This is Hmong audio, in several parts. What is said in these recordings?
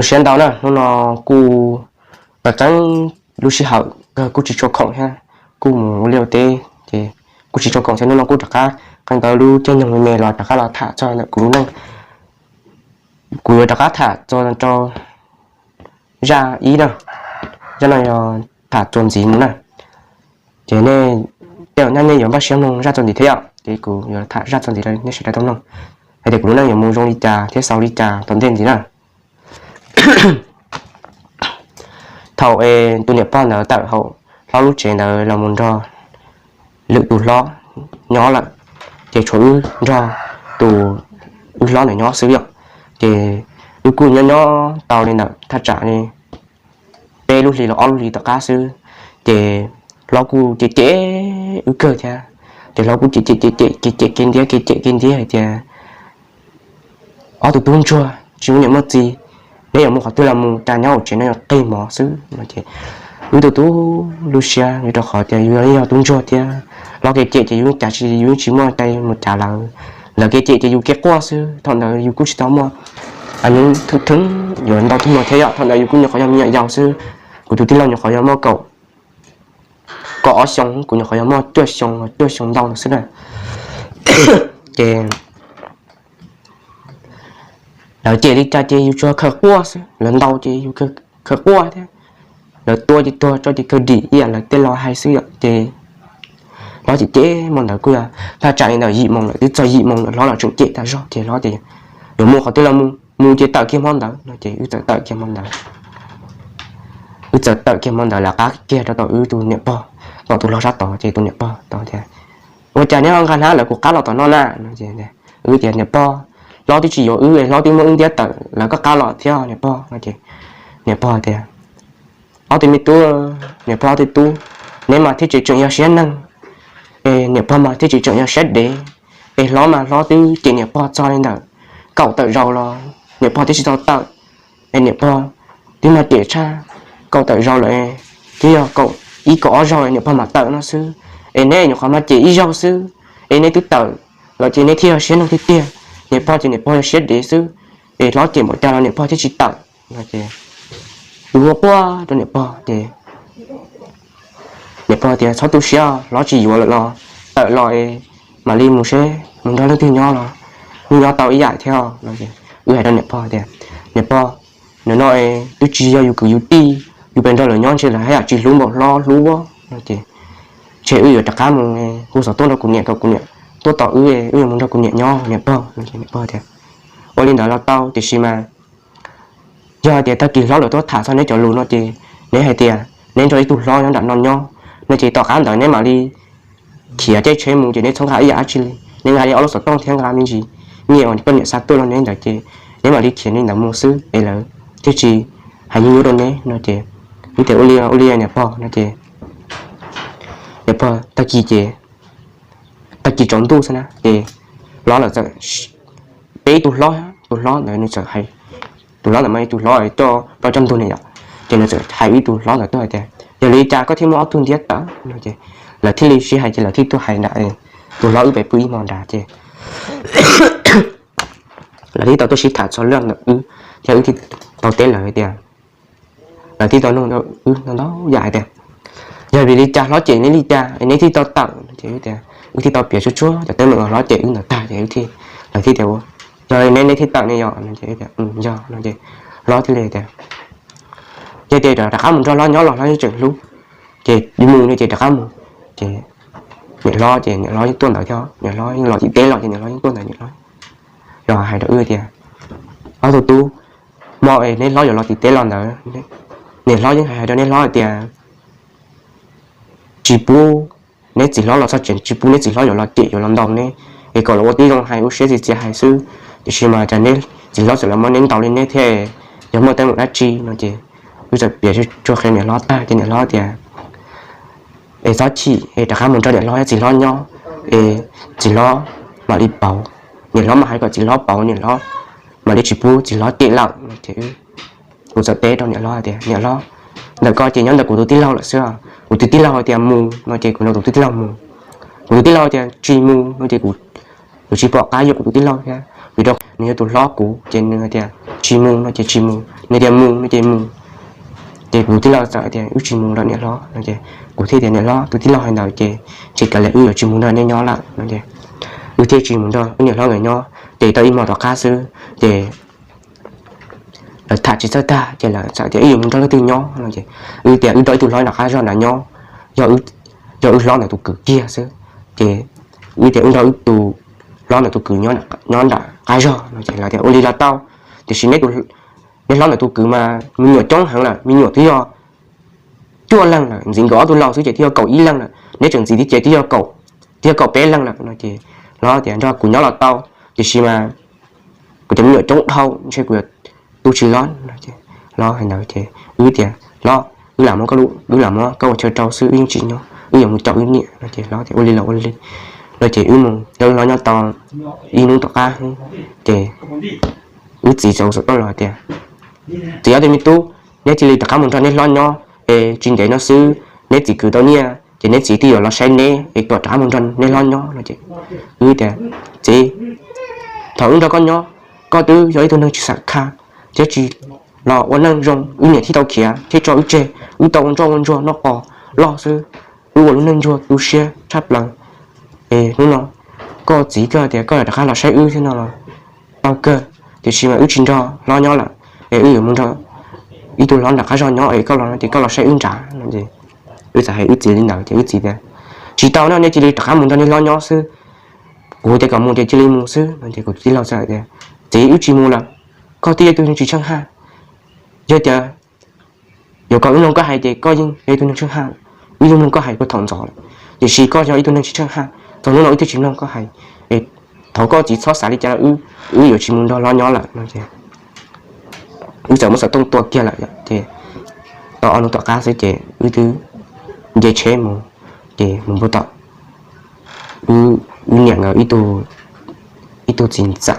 Siab ntau na, hnub no kuj qeeb qeeb lub sij hawm kawg kuj tsis tshua khoom thiab, kuj mus ua liaj ua teb ces kuj tsis tshua khoom thiab. Hnub no kuj rov qab qee ntawv lub caij nyoog me me los rov qab los tham txog ntawm kuv lub neej. Kuv yuav rov qab tham txog rau zaj ib na, zaj no yog tham txuas ntxiv mus na. Ces nej tej zaum nej yuav npaj siab mloog zaj txuas ntxiv thiab yom, ces kuv yuav tham zaj txuas ntxiv rau nej sawv daws tau mloog hais tias kuv lub neej yuav mus zoo li cas thiab xaus li cas tom ntej ntxiv na. Thaum es tus niam pog ntawd tawm hauv hlob lub tsev ntawd los mus nrog lwm tus hlob nyob lawm, ces tshuav wb nrog tus, wb hlob ntawd nyob xwb yom. Ces wb kuj nyob nyob tau li ntawm thaj tsam li peb lub hlis los ob lub hlis tom qab xwb, ces hlob kuj cem cem wb kawg thiab. Ces hlob kuj cem cem cem cem, kev cem kev ntiab, kev cem kev ntiab hais tias, ob tug tub ntsuag tsis muaj niam muaj txiv, neb yuav mus qhov twg los mus, cas nyob hauv tsev no yuav qig mov xwb no. Ces wb tu tu lub siab vim rau qhov tias yus yog tub ntsuag thiab, hlob kev cem ces yus yeej cav tsis, yus yeej tsis muaj cai mus cav lawv. Lawv kev cem ces yus kev quaj xwb. Thaum ntawd yus kuj tsis tau muaj, thwv thwv yuav ntau tug no thiab yom, thaum ntawd yus kuj nyuam qhuav yog me nyuam yaus xwb. Kuv tus tij laug nyuam qhuav yog muaj kaum, kaum ob xyoo, kuv nyuam qhuav yog muaj cuaj xyoo, cuaj xyoo ntau no xwb na. Ces lawv cem li cas ces yus tsuas khaws quaj xwb, lawv ntaus ces yus khaws quaj thiab, lawv tua ces tuag, tso ces khaws dim ib yam lawv tej laus hais xwb yom. Ces hlob cem cem hmo ntawd kuj yog thaj tsam li ntawm yim moos lawm, twb txog yim moos lawm hlob los tseem cem tas zog. Ces hlob tias yuav mus qhov twg los mus, mus ces tawm kiag hmo ntawd no. Ces wb txawm tawm kiag hmo ntawd, wb txawm tawm kiag hmo ntawd lawv qab kiag rau tom wb tus niam pog, tom tus hlob sab tod. Ces tus niam pog tod tias, ua cas neb ho nqa hnab lawv kuv qab los tom no na? Wb tias, niam pog, hlob twb tsis yuav wb, hlob twb muab wb ntiab tawm, lawv koj qab los thiab niam pog no. Ces niam pog tias, ob tug me tub, niam pog ob tug tub, neb mas thiaj tseem tseem yog siab neeg, es niam pog mas thiaj tseem tseem yog siab dev. Es hlob mas hlob twb cem niam pog txog li ntawm kaum tawm zaus los niam pog twb tsis tau tawm. Es niam pog twb mag cem tshaj kaum tawm zaus lawm, twb yog kaum ib kaum ob zaus niam pog mam tawm no xwb. Es neb nyuam qhuav mag cem ib zaug xwb, es neb twb tawm los ces neb thiaj yog siab neeg tiag tiag. Niam pog ces niam pog yog siab dev xwb, es hlob cem npaum cas los niam pog thiaj tsis tawm no. Ces wb quaj quaj rau niam pog ces niam pog tias, txhob tu siab, hlob tsis yuav lawm los, tawm los es mam li mus seb mus nrog leej twg nyob los yeej nyob tau ib yam thiab no. Wb hais rau niam pog tias, niam pog, nim no es twb tsis yog yus kwv yus tij, yus pes nrog lawv nyob ntshe lawv haj yam tsis hlub npaum hlob hlub no. Ces ntshe wb yuav rov qab mus hu xov tooj rau kuv niam kom kuv niam tuaj tos wb, wb yuav mus nrog kuv niam nyob niam pog no. Ces niam pog tias, ua li ntawd los tau, tiam sis mas yog hais tias tag kis hlob lawv tuaj tham txog neb cov lus no ces neb hais tias neb nrog ib tug hlob nyob nram no nyob no ces tom qab ntawd neb mam li khiav caij tsheb mus ces neb txhob nqa ib yam dab tsi li, neb nqa li ob lub xov tooj thiab nqa me ntsis nyiaj uas koj niam xa tuaj rau neb ntawd ces neb mam li khiav li ntawd mus xwb es lawv thiaj tsis hais nyuaj nyuaj rau neb no. Ces wb tias ua li ua li niam pog no. Ces niam pog tag kis ces tag kis tsaus ntuj xwb na ces hlob lawv txawm, peb ib tug hlob, tus hlob ntawd nws txawm hais, tus hlob ntawd mas tus hlob coj plaub coj ntug na yom. Ces nws txawm hais ib tug hlob ntawd tuaj hais tias, yog li cas koj thiaj muab ob tug ntiab tawm no. Ces lawv thiaj li sib hais ces lawv thiaj tuaj hais nram tus hlob wb pem pw ib hmo nrad ces lawv thiaj tau tuaj sib tham txog lub ntawm wb thiab wb thiaj tau teb lawv hais tias, lawv thiaj tau nug wb ntau yam hais tias, yog vim li cas hlob cem neb li cas es neb thiaj tau tawm no. Ces wb thiaj tau piav tsuag tsuag cov teeb meem uas hlob cem wb ntawd tag ces wb thiaj, lawv thiaj tias, yog neb neb thiaj tawm ne yom no. Ces wb tias yog no. Ces hlob thiaj li tias, yog tias rov qab mus nrog hlob nyob los hlob yeej tseem hlub, ces mus no ces rov qab mus. Ces niam hlob ces niam hlob yeej tuaj ntawd thiab, niam hlob yeej los tim teb los ces niam hlob yeej tuaj ntawd, niam hlob los hais rau wb tias, ob tug tub, hmo es neb hlob yuav los tim teb los ntawd, niam hlob yeej hais rau neb hlob hais tias tsis pub neb txiv hlob los txog tsev, tsis pub neb txiv hlob yuav los cem yuav los ntaus neb, es kom los ua tib zoo hais ua siab txias txias hais xwb. Tiam sis mas cas neb txiv hlob txawm los muab neb ntaus li neb thiab, yog muaj teeb meem dab tsi no. Ces wb txawm piav tsuag qhia niam hlob tag ces niam hlob tias, es txhob chim es rov qab mus nrog niam hlob thiab txiv hlob nyob, es txiv hlob mam li pauv, niam hlob mam hais kom txiv hlob pauv, niam hlob mam li tsis pub txiv hlob cem lawm no. Ces kuv txawm teb rau niam hlob hais tias, niam hlob, ntawm ko ces nyob ntawm kuv tus tij laug lawm xwb, kuv tus tij laug hais tias mus no ces kuv nrog kuv tus tij laug mus, kuv tus tij laug tias tsis mus no ces kuv tsis pom qab yuam kuv tus tij laug thiab. Vim rau nws yog tus hlob kuv ces nws tias tsis mus no ces tsis mus, nws tias mus no ces mus. Ces kuv tij laug txawm tias wb tsis mus lawm niam hlob no ces kuv thiaj tias niam hlob, tus tij laug hais ntawd ces tsis kav liam, wb yuav tsis mus nrog nej nyob lawm no ces wb thiaj tsis mus nrog wb niam hlob nkawd nyob. Ces tau ib hmo tom qab xwb ces lawv tham tsis txawj tag ces lawv txawm tias wb yuav mus nrog leej twg nyob no ces wb tias wb nrog ib tug hlob nram qab zog ntawd nyob, yog wb hlob ntawm tus kwv kiag xwb. Ces wb tias wb nrog wb tus hlob ntawm tus kwv nyob nram qab zog no ces lawv tias ua li los tau, tiam sis neb hlob ntawm tus kwv mas me nyuam coob heev lawm, me nyuam twb yog cuaj leeg lawm, ntxiv nkawd ob tug laus xwb ces twb yog kaum ib leeg lawm, neb tseem ntxiv thiab ces twb yog kaum, twb yog kaum peb leeg lawm no ces hlob tias nrog kuv nyob los tau, tiam sis mas kuv cov me nyuam coob dhau ntshe kuv yuav tu tsis los no ces hlob hais ntawd ces wb tias hlob, wb lam muab koj, wb lam muab koj ua chaw rau xwb, wb yeej tsis nyob, wb yuav mus caum wb niam no ces hlob tias ua li los ua li no ces wb mus nrog wb hlob nyob tau ib hnub tom qab ces wb txiv txawm hu xov tooj los tias txiv ob tug me tub, neb cia li rov qab mus nrog neb hlob nyob es tsis ntev no xwb neb txiv kwv tau nyiaj ces neb txiv twb yuav los saib neb es kom rov qab mus nrog neb hlob nyob no ces wb tias txiv, thaum wb nrog koj nyob koj twb yog ib tug neeg tsis xam khaj thiab tsis los ua neej zoo, wb niam thiaj tau khiav thiab tso wb tseg, wb tau ua ntsoj ua ntsuag noj qos loj xwb, wb ua lub neej ntsuag tu siab tshaj plaws. Es hnub no koj txiv koj tias koj yuav rov qab los saib wb thiab no los tau kawg, tiam sis mas wb tsis nrog hlob nyob lawm es wb yuav mus nrog ib tug hlob nram qab zog nyob es koj los no ces koj los saib wb nrad no ces wb txawm hais wb txiv li ntawd ces wb txiv tias tsis tau no, nej cia li rov qab mus nrog nej hlob nyob xwb, kuv tias kom mus ces cia li mus xwb no ces kuv tij laug txawm tias txiv, wb tsis mus lawm, koj twb yog ib tug neeg tsis tsheej haj, yog tias yuav kom wb mloog koj hais ces koj yeej yog ib tug neeg tsheej haj, wb yeej mloog koj hais puag thaum ntxov lawm, tiam sis koj yog ib tug neeg tsis tsheej haj, txog hnub no wb thiaj tsis mloog koj hais. Es thov koj txiv txhob xav li cas rau wb, wb yuav tsis mus nrog hlob nyob lawm no ces wb txawm muab xov tooj tua kiag lawm ces tau ob hnub tom qab xwb ces wb twb nce tsheb mus, ces mus puag tom wb niam nkawd ib tug txiv ntxawm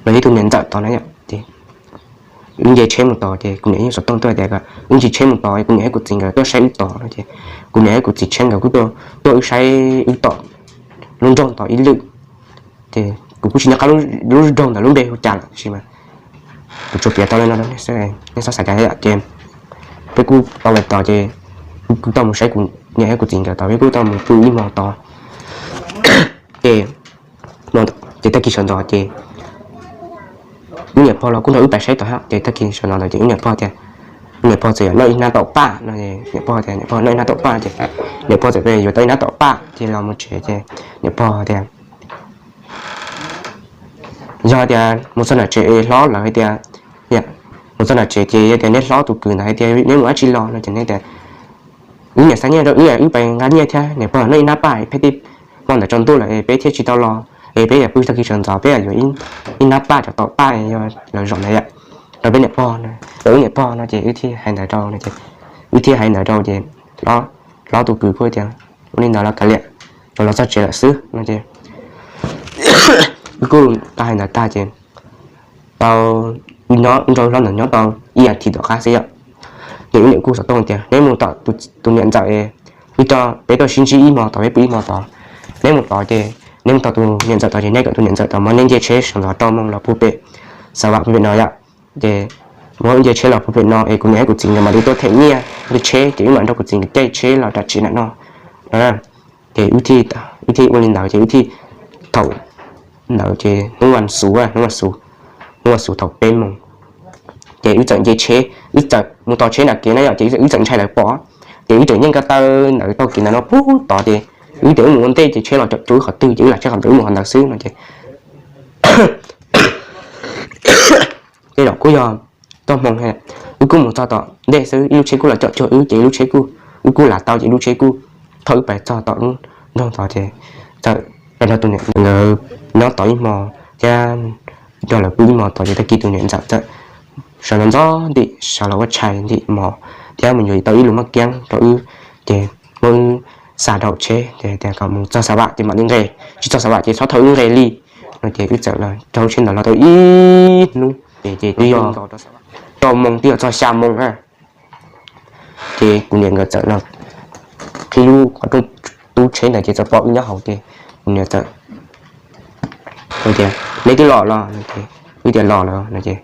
los yog ib tug niam ntxawm tod na yom ces wb nce tsheb mus tod ces kuv niam yeej xov tooj tuaj tias wb nce tsheb mus tod, kuv niam thiab kuv txiv nkawd tuaj saib wb tod no ces kuv niam thiab kuv txiv tsheb nkawd kuj tuaj wb saib wb tom lub nroog tod ib lwm. Ces kuv kuj tsis nco qab lub nroog ntawd lub npe hu cas lawm tab sis mas kuv tsuas piav tau li no rau nej xwb, nej txhob xav cas yom. Ces peb kuj tau los tod ces kuv kuj tau mus saib kuv niam thiab kuv txiv nkawd tod, peb kuj tau mus pw ib hmo tod. Ces, ces tag kis sawv ntxov ces wb niam pog los kuj nrog wb pais saib tod thiab. Ces tag kis sawv ntxov ntawd ces wb niam pog tias, wb niam pog txawm yuav noj ib hnab taum paj no, niam pog tias niam pog noj ib hnab taum paj ces niam pog txawm yuav tau ib hnab taum paj ces los mus tsev ces niam pog tias yog tias mus txog nram tsev es hlob lawv hais tias, mus txog nram tsev ces yog tias neb hlob tus kwv ntawd hais tias neb mus dab tsi los no ces neb tias wb niam xa nyiaj rau wb, wb pais nqa nyiaj thiab, niam pog noj ib hnab paj, peb tej hmo ntawd tsaus ntuj lawm es peb thiaj tsis tau los, es peb yuav pw tag kis sawv ntxov, peb yuav ib hnab paj cov taum paj yog lawv zom ntawd yom, rau peb niam pog, rau wb niam pog no ces wb thiaj hais ntawd rau no ces, wb thiaj hais ntawd rau ces hlob tus kwv kuj tias ua li ntawd los kav liam, rau los txog tsev lawm xwb no ces wb kuj tau hais ntawd tag ces tau, nyob nrog hlob ntawd nyob tau ib as thiv tom qab xwb yom, ces wb niam kuj xov tooj tias neb mus tom tus niam ntxawm, wb coj peb tuaj sib ntsib ib hmo tod, peb pw ib hmo tod, neb mus tod ces neb mus tom tus niam ntxawm tod ces neb kom tus niam ntxawm tod muab neb nce tsheb sawv ntxov rau moo los puag pem Xav Vam puag pem no yom. Ces muab nce tsheb los puag pem no es kuv niam thiab kuv txiv nkawd mam li tuaj them nyiaj nce tsheb ces wb mam nrog kuv txiv nkawd caij tsheb los rau tsev nram no no. Ces wb thiaj ua li ntawd ces wb thiaj, thaum ntawd ces hnub vas xuv, hnub vas xuv, hnub vas xuv thaum peb moos ces wb txawm nce tsheb, wb txawm mus tos tsheb nram kev na yom, ces wb txawm ntshai lawv pom, ces wb txawm yeej ko taw ntawd taug kev ntawd no puag tod ces wb tias wb mus ua ntej ces tsheb los caum cuag wb qhov twg ces wb lam tsheb qhov ntawd wb mus qhov ntawd xwb no ces tej zaum kuj yog txoj hmoo, wb kuj mus txog tom ntej xwb ib lub tsheb kuj los caum cuag wb ces ib lub tsheb kuj, wb kuj lam tau ces ib lub tsheb kuj thauj wb pais txog tom lub nroog tod ces txawm nrog tus niam nkawd nyob tod ib hmo thiab nrog lawv pw ib hmo tod ces tag kis tus niam ntxawm txawm sawv los ntxov ntim sawv los ua tshais ntim mov thiab mus yuav tau ib lub maj kiab rau wb ces muab wb xa rau tsheb ces tias kom mus txog Xav Vam ces mam li nqes, tsis txog Xav Vam ces txhob thauj wb nqes li no ces wb txawm los rau tsheb ntawd los tau ib hnub ces twb yog rau moos twb yog txog xya moos na. Ces kuv niam nkawd txawm los qhib lub qhov rooj tub tsheb ntawd ces txawm pom wb nyob hauv ces kuv niam txawm tias Neb twb los los no ces wb tias los lawm no ces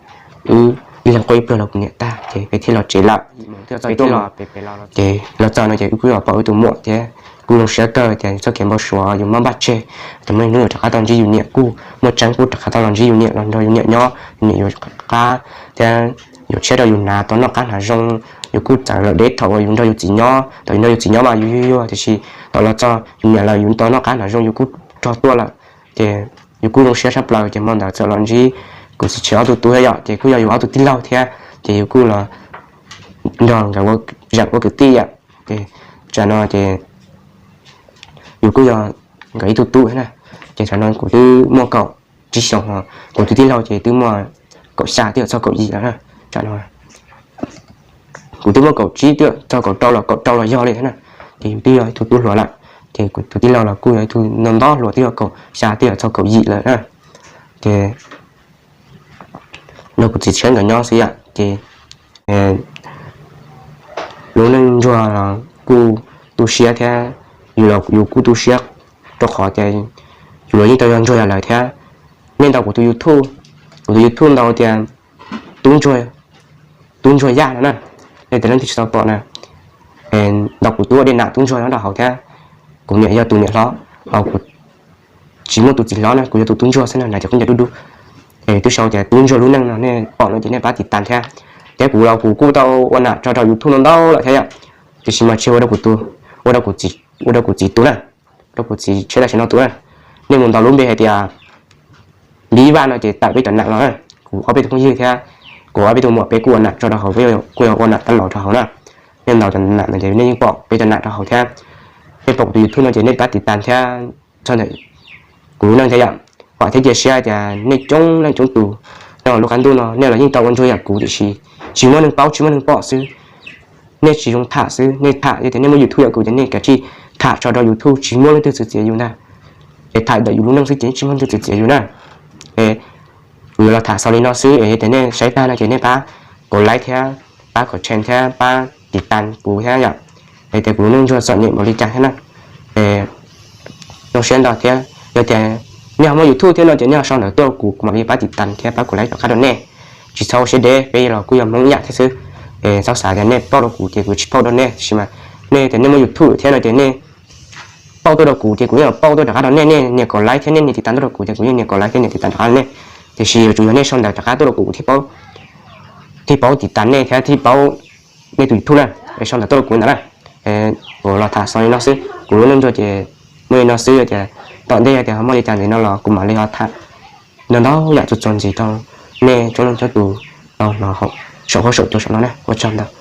wb ib leeg quaj ib pluag los kuv niam tag ces peb thiaj los tsev lawm. Ces los txog no ces wb kuj los pom wb tus muam thiab kuj zoo siab kawg tias txoj kev npau suav yus maj npaj tseg, ces muaj ib hnub yuav rov qab tau ntsib yus niam, kuj muaj tseeb kuj rov qab tau los ntsib yus niam los nrog yus niam nyob, yus niam yuav qab thiab yuav tshiab rau yus hnav tau noj qab hnav zoo. Yus kuj txawm lawm deb thaum uas yus nrog yus txiv nyob, thaum yus nrog yus txiv nyob mas yus yuag yuag tiam sis thaum los txog yus niam lawm yus tau noj qab hnav zoo yus kuj rog tuaj lawm. Ces yus kuj zoo siab tshaj plaws ces hmo ntawd txawm los ntsib kuv txiv tshiab ob tug tub thiab yom, ces kuj yog yus ob tug tij laug thiab, ces yus kuj los nrog nkawd ua, zeem ua kwv tij yom. Ces tsam no ces yus kuj yog nkawd ib tug tub thiab na. Ces tsam no kuv twb muaj kaum tsib xyoos, kuv tus tij laug ces twb muaj kaum xya twb yuav txog kaum yim lawm na. Tsam no kuv twb muaj kaum tsib twb yuav txog kaum rau los, kaum rau los yog li thiab na. Ces yus twb yog ib tug tub hluas lawm, ces kuv tus tij laug los kuj yog ib tug no ntau hluas twb yog kaum xya twb yuav txog kaum yim lawm na. Ces nrog kuv txiv tshiab nkawd nyob xwb yom, ces lub neej ntsuag los kuj tu siab thiab, yus los yus kuj tu siab rau qhov tias yus los yeej tau yog ntsuag yam lawv thiab. Nej ntaus kuv tus YouTube, kuv tus YouTube ntaus tias Tub Ntsuag, Tub Ntsuag Yaj no na, nej tej leej twg tsis tau pom na, ntaus kuv tub ua dej nam Tub Ntsuag nyob rau hauv thiab. Kuv niam yog tus niam hlob, ho kuv tsis muaj tus txiv hlob na, kuv yog tus tub ntsuag xwb na, na ces kuj nco dub dub. Es twb sau tias Tub Ntsuag lub neej no, nej pom no ces nej pab tiv tas thiab. Thiab kuv los kuv kuj tau ua nam tso rau YouTube no ntau lawm thiab yom, tiam sis mas tsis ua rau kuv tus, ua rau kuv txiv, ua rau kuv txiv tus na, rau kuv txiv tshiab tam sim no tus na. Nej mus ntaus lub npe hais tias Npib Vaj no ces tawm peb cov nam los na. Kuv ob peb tug phooj ywg thiab kuv ob peb tug muam peb kuj ua nam tso rau hauv, kuj yog ua nam tab laus rau hauv na. Nej ntaus cov nam no ces nej yeej pom peb cov nam rau hauv thiab. Nej pom kuv tus YouTube no ces nej pab tiv tas thiab txog ntawm kuv lub neej thiab yom. Pom thiab cia siab tias nej coob leej coob tus nyob lub qab ntuj no nej los yeej tau ua ntsuag yam kuv tiam sis tsis muaj neeg paub tsis muaj neeg pom xwb. Nej tsis zoo tham xwb, nej tham yog tias nej muaj YouTube yam kuv ces nej kav tsij tham tso rau YouTube tsis muaj leej twg txwv txiav yus ntag. Es tham ntawm yus lub neej xwb ces tsis muaj leej twg txwv txiav yus na. Es kuv yuav los tham xaus li no xwb es yog tias nej saib tag no ces nej pab kuv like thiab pab kuv share thiab pab tiv tas kuv thiab yom. Es tias kuv lub neej ntsuag txom nyem npaum li cas thiab na. Es zoo siab ntau thiab yog tias nej ho muaj YouTube thiab no ces nej ho sau ntawv tuaj rau kuv, kuv mam li pab tiv tas thiab pab kuv like rov qab rau nej. Tsis txhob ua siab deb, peb los kuj yog Hmoob ib yam thiab xwb. Es txhob xav tias nej paub rau kuv ces kuv tsis paub rau nej, tiam sis mas nej tias nej muaj YouTube thiab no ces nej paub tuaj rau kuv ces kuv yeej paub tuaj rov qab rau nej, nej nias kuv like thiab nej nias tiv tas tuaj rau kuv ces kuv yeej nias kuv like thiab nias tiv tas rov qab rau nej. Tiam sis yuav tsum yog nej sau ntawv rov qab tuaj rau kuv thiaj paub tiv tas nej thiab thiaj paub nej tus YouTube na. Es sau ntawv tuaj rau kuv ntawd na. Kuv los tham xaus li no xwb, kuv lub neej ntsuag ces muaj li no xwb, yog tias tom ntej yog tias ho muaj li cas ntxiv no los kuv mam li ho tham ntau ntau yam txuas txuas ntxiv rau nej coob leej coob tus tau hnov saum huab saum cua saum no na. Ua tsaug ntau.